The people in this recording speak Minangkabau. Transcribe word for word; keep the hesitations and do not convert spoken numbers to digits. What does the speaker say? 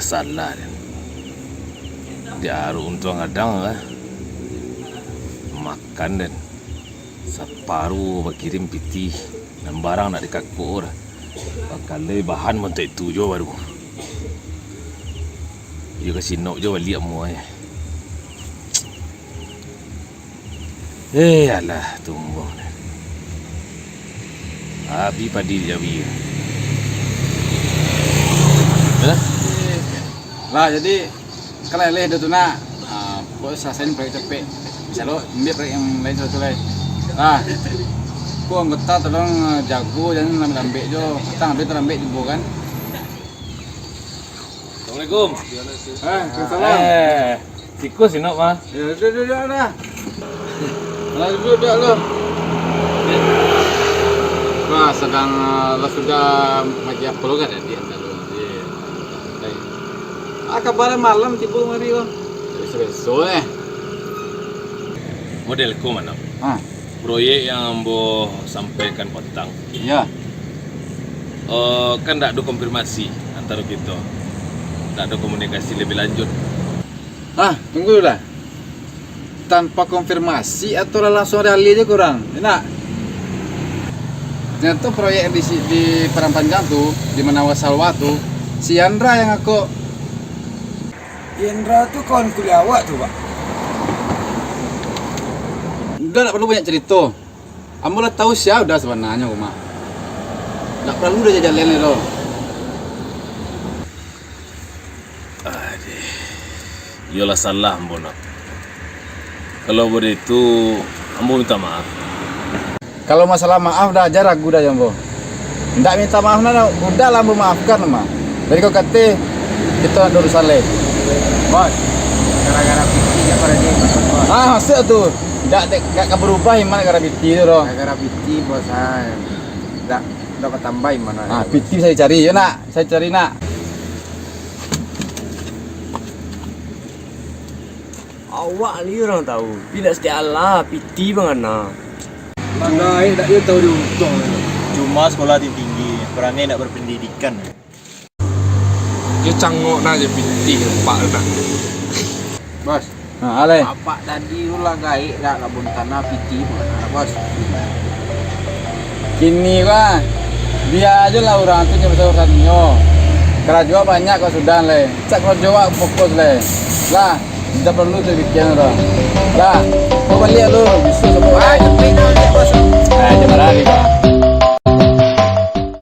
Salah den. Di aruk untuang gadang lah. Makan den. Saparuah bakirim pitih. Nan barang nak dikakok dah. Bakalai bahan bantuak itu jo baru. Iyo ka Sinop jo baliak mua eh. Eh, alah, tumbuang dah. Abi padi di jawi. Hah? Lah, jadi, kalau leh dah tu nak, ah, pokok selesai ni proyek capek. Bisa lo ambil proyek yang lain satu lai. Lah, ko anggota tolong, ah, jago, jangan lambek-lambek jo. Patang habis terlambek tibo kan. Assalamualaikum. Waalaikumsalam. Eh, tikus Sinop mah. Ya, duduk, duduk dah. Lah, duduk, duduk lu. Wah, sadang, eh, lah sudah magi apo lo kan di antaro. Iya. Ah, kabar malam tibo mari lo. Biaso-biaso eh. Model ko mano? Ah. Proyek yang ambo sampaikan patang. Iya. Eh, kan ndak ado konfirmasi antaro kito. Ndak ado komunikasi lebih lanjut. Ah, tunggu dulu lah. Tanpa konfirmasi atau lah langsung dialih je kurang? Enak. Ternyata proyek di si-, di Padang Panjang tu, di Manawa Salwa tu, si Yandra yang ngakok. Yandra tu kawan kuliah awak tu, Pak? Udah, tak perlu banyak cerita. Ambo lah tahu sia Uda sabananyo, Uma. Ndak paralu Uda jajalin lai doh. Adih. Iyolah salah ambo, Nak. Kalau baitu, ambo minta maaf. Kalau masalah maaf, Uda, jan ragu Uda jo ambo. Ndak minta maaf, nah, Uda lah ambo maafkan, Uma. Jadi kok kato, kito ndak ado urusan lai. Bos, gara-gara pitih apo tadi, Bos? Ah, masuak tu. Ndak, ndak ka barubah iman gara-gara pitih tu doh. Gara-gara pitih, Bos, ah. Ndak, ndak batambah iman, ah. Ah, Bos. Pitih bisa dicari, yo nak? Bisa dicari, nak? Awak lai urang tahu, tapi ndak setiap alah pitih bangana. Lah gaek ndak yo tahu di untuang. Cuma sekolah tinggi-tinggi, parangai ndak berpendidikan. Yo cangok nah jo pitih, Pak, nak. Bos. Ha, alai. Apak tadi tu lah gaek dak, kabun tanah pitih bangana, Bos. Kini ko, ah, bia ajo lah urang tu nyo basarukan inyo. Karajo banyak kok sudah lai. Cak karajo awak fokus lai. Lah, indak paralu tapikia doh. Lah, ko baliak lu, bisuak samo urang.